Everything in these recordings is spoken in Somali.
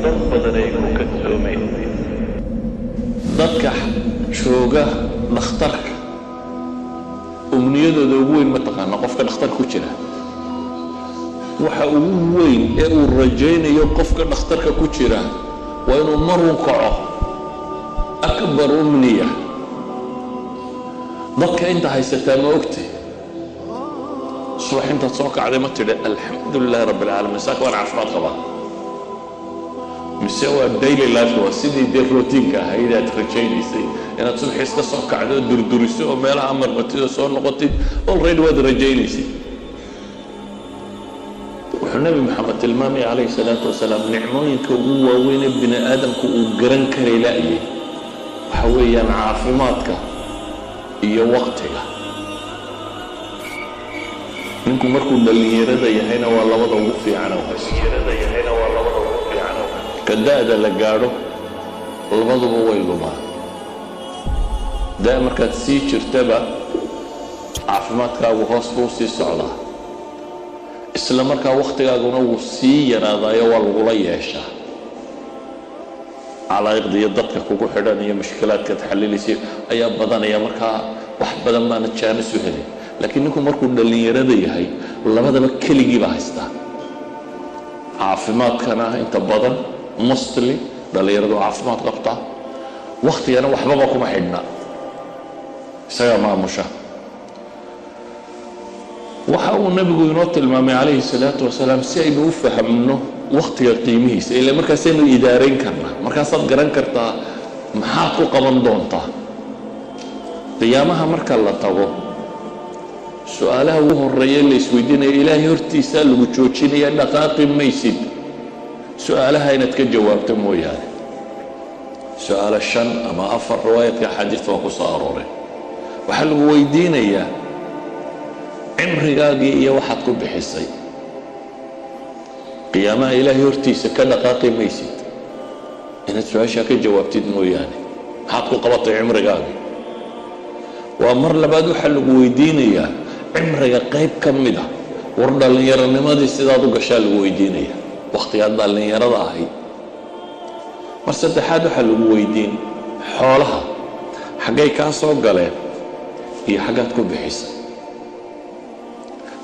Dad badan ay ku kadsoomeen. Dadka jooga dhakhtarka, umniyadooda ugu weyn ma taqaana? Qofka dhakhtar ku jira, waxa ugu weyn ee uu rajaynayo qofka dhakhtarka ku jira waa inuu marun kaco. أكبر أمنية. Dadka inta haysataa, ma ogtay, subax intaad soo kacday ma tidhi "الحمد لله رب العالمين, saaka waan caafimaad qabaa"? Mise waa daily life, waa sidii dee routine-ka ahayd aad rajaynaysay inaad subaxii iska soo kacdo oo durduriso oo meelaha marmatid oo soo noqotid? Already waad rajaynaysay. Wuxuu Nebi Maxamed tilmaamaya calayhi salaatu wasalaam, nicmooyinka ugu waaweynee bini aadamku uu garan karay la'yay waxa weeyaan caafimaadka iyo waqtiga. Ninku markuu dhallinyarada yahayna waa labada ugu fiican u haysto. Ka da'da la gaadho, labaduba way lumaan. Da' markaad sii jirtaba, caafimaadkaagu hoos buu sii socdaa, isla markaa wakhtigaaguna wuu sii yaraadaayo waa lagula yeeshaa. Calaa'iqda iyo dadka kugu xidhan iyo mushkilaadkaad xallilaysa ayaa badanaya. Markaa wax badan baana jaanis u helay. Laakiin ninku markuu dhallinyarada yahay, labadaba keligii baa haystaa. Caafimaadkana inta badan, mostly, dhallinyaradu caafimaad qabtaa, wakhtigana waxbaba kuma xidhna, isagaa maamusha. Waxa uu Nebigu inoo tilmaamay calayhi salaatu wasalaam, si aynu u fahamno wakhtiga qiimihiisa, ila markaasaynu idaarayn karnaa, markaasaad garan kartaa maxaad ku qaban doontaa qiyaamaha marka la tago. Su-aalaha ugu horeeya la isweydiinaya, Ilaahay hortiisaa lagu joojinaya, dhaqaaqi maysid su-aalaha inaad ka jawaabto mooyaane. Su-aalo shan ama afar riwaayadka axaadiista waa ku soo arooreen. Waxaa lagu weydiinayaa cimrigaagii iyo waxaad ku bixisay. Qiyaamaha Ilaahay hortiisa ka dhaqaaqi maysid inaad su-aashaa ka jawaabtid mooyaane. Maxaad ku qabatay cimrigaagii? Waa mar labaad, waxaa lagu weydiinayaa cimriga qayb ka mid a. War, dhallinyaronimadii sidaad u gashaa lagu weydiinaya, wakhtigaad dhallinyarada ahayd. Mar saddexaad, waxaa lagu weydiin xoolaha xaggay kaa soo galeen iyo xaggaad ku bixisay.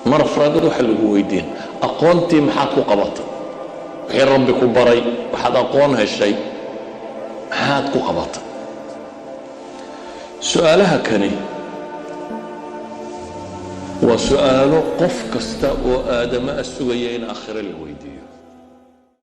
Mar afraad, waxaa lagu weydiin aqoontii maxaad ku qabatay, wixii Rabbi ku baray, waxaad aqoon heshay maxaad ku qabatay. Su-aalaha kani waa su-aalo qof kasta oo aadama a sugaya in aakhire la weydiiyo.